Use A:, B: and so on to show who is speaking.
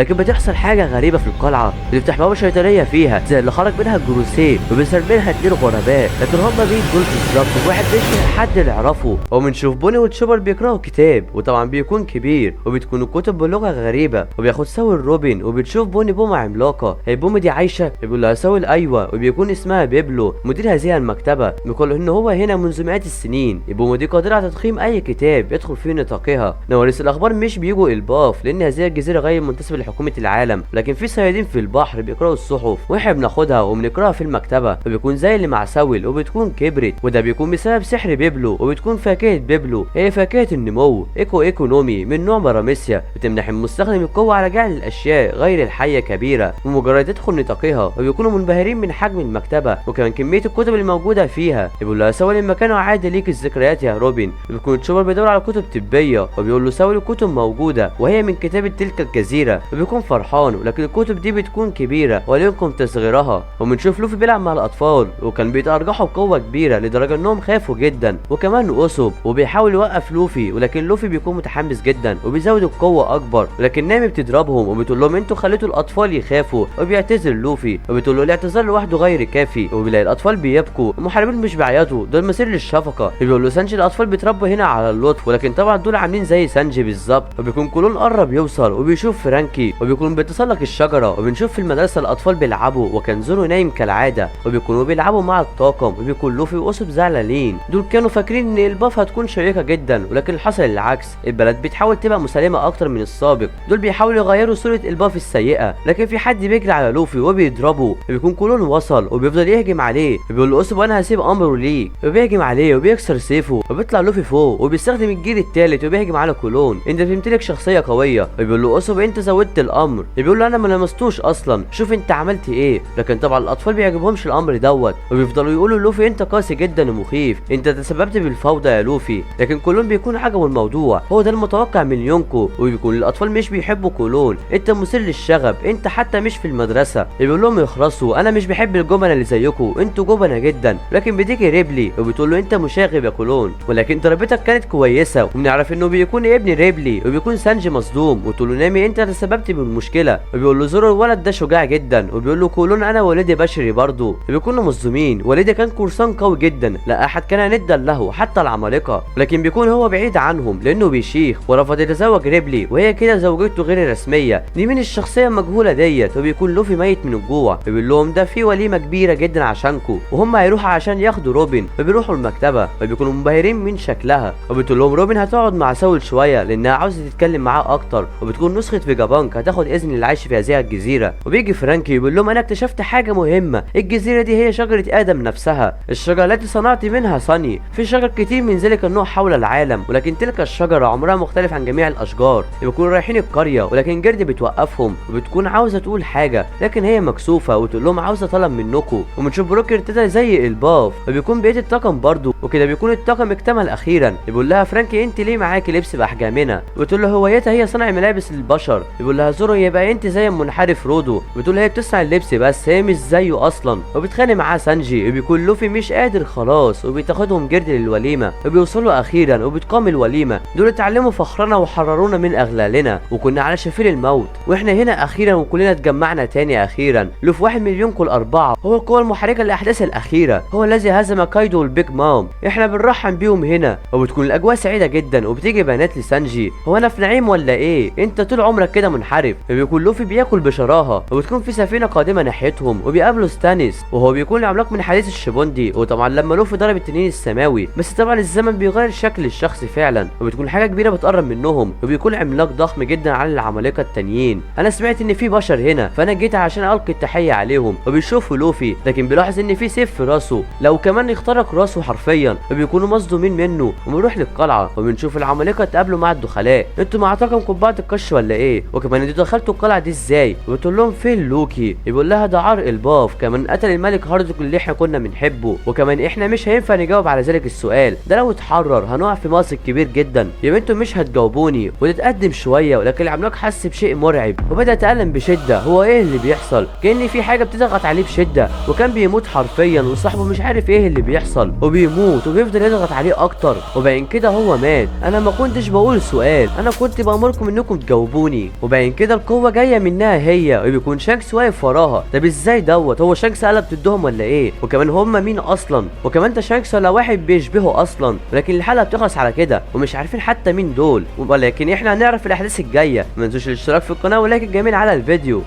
A: لكن بتحصل حاجة غريبة في القلعة، بتفتح بوابه شيطانية فيها زي اللي خرج منها الجروسيه، وبيظهر منها 2 غرباء، لكن هم مين دول بالظبط؟ واحد بيشبه حد اللي يعرفه. وبنشوف بوني وتشوبر بيقراوا كتاب، وطبعا بيكون كبير وبتكون الكتب بلغه غريبة، وبياخد ساول روبن، وبتشوف بوني بومه عملاقة. هي بومه دي عايشه؟ بيقول لها ساول ايوه، وبيكون اسمها بيبلو مدير هذه المكتبة، بيقول ان هو هنا منذ مئات السنين. البومه دي قادرة على تضخيم اي كتاب يدخل في نطاقها. نواريس الاخبار مش بيجوا الباف لان هذه الجزيرة غير منتسبه لحكومة العالم، لكن في صيادين في البحر بيقراوا الصحف واحنا بناخدها وبنقراها في المكتبة، وبيكون زي اللي مع ساول وبتكون كبرت، وده بيكون بسبب سحر بيبلو. وبتكون فاكهة بيبلو هي فاكهة النمو ايكو ايكونومي من نوع باراميسيا، بتمنح المستخدم القوة على جعل الاشياء غير الحية كبيرة بمجرد تدخل نطاقها. وبيكونوا منبهرين من حجم المكتبة وكمان كمية الكتب الموجودة فيها. بيقول لها ساول المكان وعاد ليك الذكريات يا روبن. بيكون تشوبر بيدور على كتب طبية، وبيقول له ساول الكتب موجودة وهي من كتابه تلك الجزيرة، وبيكون فرحان، ولكن الكتب دي بتكون كبيرة وليمكن تصغيرها. وبنشوف لوفي بيلعب مع الاطفال، وكان بيتارجحوا بقوة كبيرة لدرجة انهم خافوا جدا، وكمان اوسوب، وبيحاول يوقف لوفي، ولكن لوفي بيكون متحمس جدا وبيزود القوة اكبر، ولكن نامي بتضربهم وبتقول لهم انتوا خليتوا الاطفال يخافوا، وبيعتذر لوفي وبتقول له الاعتذار لوحده غير كافي. وبيلاقي الاطفال بيبكوا، المحاربين مش بيعيطوا، دول مثير للشفقه. بيقول له سانجي الاطفال بيتربوا هنا على اللطف، ولكن طبعا دول عاملين زي سانجي بالظبط. وبيكون كولون قرب يوصل وبيشوف فرانكي، وبيكون بيتسلق الشجرة. وبنشوف في المدرسة الاطفال بيلعبوا، وكان زورو نايم كالعادة، وبيكونوا بيلعبوا مع الطاقم، وبيكون لوفي واوسوب زعلانين. دول كانوا فاكرين ان الباف هتكون شيقة جدا، ولكن حصل العكس. البلد بتحاول تبقى مسالمه اكتر من السابق، دول بيحاولوا يغيروا صوره الباف السيئة، لكن في حد بيجري على لوفي وبيضربه. بيكون كولون وصل وبيفضل يهجم عليه، بيقول له اوسوب انا هسيب امره ليك، وبيهجم عليه وبيكسر سيفه، وبيطلع لوفي فوق وبيستخدم الجيل الثالث وبيهجم على كولون. انت بتمتلك شخصية قوية. وبيقول له اوسوب انت زودت الامر، بيقول له انا ما لمستوش اصلا، شوف انت عملت ايه. لكن طبعا الاطفال بيعجبهمش الامر دوت، وبيفضلوا يقولوا لوفي انت قاسي جدا ومخيف، انت تسببت بالفوضى يا لوفي. لكن كولون بيكون عجبه الموضوع، هو ده المتوقع من يونكو. وبيكون الاطفال مش بيحبوا كولون، انت مثير للشغب، انت حتى مش في المدرسة. بيقول لهم يخلصوا، انا مش بحب الجبنة اللي زيكم، انتوا جبنه جدا. لكن بتيجي ريبلي وبتقول له انت مشاغب يا كولون، ولكن تربيتك كانت كويسة، وبنعرف انه بيكون ابن ريبلي. وبيكون سانجي مصدوم وتقول له نامي انت تسببت بالمشكلة. وبيقول له زورو الولد ده شجاع جدا، وبيقول له كولون انا والدي بشري برضه. بيكونوا مصدومين، والدي كان قرصان قوي جدا، لا احد كان ندا له حتى العمالقة، ولكن بيكون هو بعيد عنهم لانه بيشيخ ورفض يتزوج ريبلي، وهي كده زوجته غير الرسمية. دي مين الشخصية المجهولة ديت؟ وبيكون لوفي ميت من الجوع، وبيقول لهم ده في وليمة كبيرة جدا عشانكم، وهم هيروحوا عشان ياخدوا روبن. وبيروحوا المكتبة وبيكونوا منبهرين من شكلها، وبتقول لهم روبن هتقعد مع ساول شوية لانها عاوزه تتكلم معاه اكتر، وبتكون نسخه فيجابانك هتاخد اذن للعيش في هذه الجزيرة. وبيجي فرانكي يقول لهم انا اكتشفت حاجة مهمة، الجزيرة دي هي شجرة ادم نفسها، الشجرة التي صنعت منها صني. في شجر كتير من ذلك النوع حول العالم، ولكن تلك الشجرة عمرها مختلف عن جميع الاشجار. بيكونوا رايحين القرية، ولكن جرد بتوقفهم وبتكون عاوزه تقول حاجة، لكن هي مكسوفه وتقول لهم عاوزه طلب منكم. وبنشوف بروك ارتدى زي الباف، وبيكون بقية الطاقم برضه، وكده بيكون الطاقم اكتمل اخيرا. بيقول لها فرانكي انت ليه معاكي لبس باحجامنا؟ بتقول له هوايتها هي صنع ملابس للبشر. بيقول لها زورو يبقى انت زي المنحرف رودو. بتقول هي بتصنع اللبس بس هي مش زيه اصلا. وبتخانق معاه سانجي، وبيكون لوفي مش قادر خلاص، وبتاخدهم جرد للوليمه، وبيوصلوا اخيرا وبتقام الوليمة. دول اتعلموا فخرنا وحررونا من اغلالنا، وكنا على شفير الموت، واحنا هنا اخيرا وكلنا اتجمعنا تاني اخيرا. لوفي 1 مليون كل 4 هو القوة المحركه للاحداث الاخيرة، هو الذي هزم كايدو والبيج مام، احنا بنرحب بيهم هنا. وبتكون الاجواء سعيدة جدا، وبتيجي بنات لسانجي، هو انا في نعيم ولا ايه؟ انت طول عمرك كده منحرف. وبيكون لوفي بياكل بشراهه، وبتكون في سفينة قادمة ناحيتهم، وبيقابلوا ستانيس، وهو بيكون عملاق من حديث الشيبوندي. وطبعا لما لوفي ضرب التنين السماوي، بس طبعا الزمن بيغير شكل الشخص فعلا، وبتكون حاجة كبيرة بتقرب منهم، وبيكون عملاق ضخم جدا على العمالقة التانيين. انا سمعت ان في بشر هنا، فانا جيت عشان القي التحية عليهم. وبيشوفوا لوفي، لكن بيلاحظ ان في سيف في راسه، لو كمان اخترق راسه حرفيا، وبيكونوا مصدومين منه. وبنروح للقلعه، وبنشوف العمالقة اتقابلوا مع الدخلاء. انتوا مع طاقم قبعه القش ولا ايه؟ وكمان انتوا دخلتوا القلعة دي ازاي؟ وبتقول لهم فين لوكي؟ يقول لها ده عرق الباف، كمان قتل الملك هاردوك اللي احنا كنا بنحبه، وكمان احنا مش هينفع نجاوب على ذلك السؤال ده، لو اتحرر هنقع في مأزق كبير جدا، يبقى انتوا مش هتجاوبوني. وتتقدم شوية، ولكن العملاق حس بشيء مرعب وبدا يتألم بشده. هو ايه اللي بيحصل؟ كأن في حاجة بتضغط عليه بشده، وكان بيموت حرفيا، وصاحبه مش عارف ايه اللي بيحصل، وبيموت وبيفضل يضغط عليه اكتر، وبعدين كده هو مات. انا ما كنتش بقول سؤال، انا كنت بامركم انكم تجاوبوني. وبعدين عشان كده القوة جاية منها هي، وبيكون شانكس واقف وراها. طب ازاي دوت؟ هو شانكس قلب ضدهم ولا ايه؟ وكمان هم مين اصلا؟ وكمان ده شانكس ولا واحد بيشبهه اصلا؟ ولكن الحلقة بتخلص على كده ومش عارفين حتى مين دول، ولكن احنا هنعرف الاحداث الجاية. ما تنسوش الاشتراك في القناة و like الجميل على الفيديو.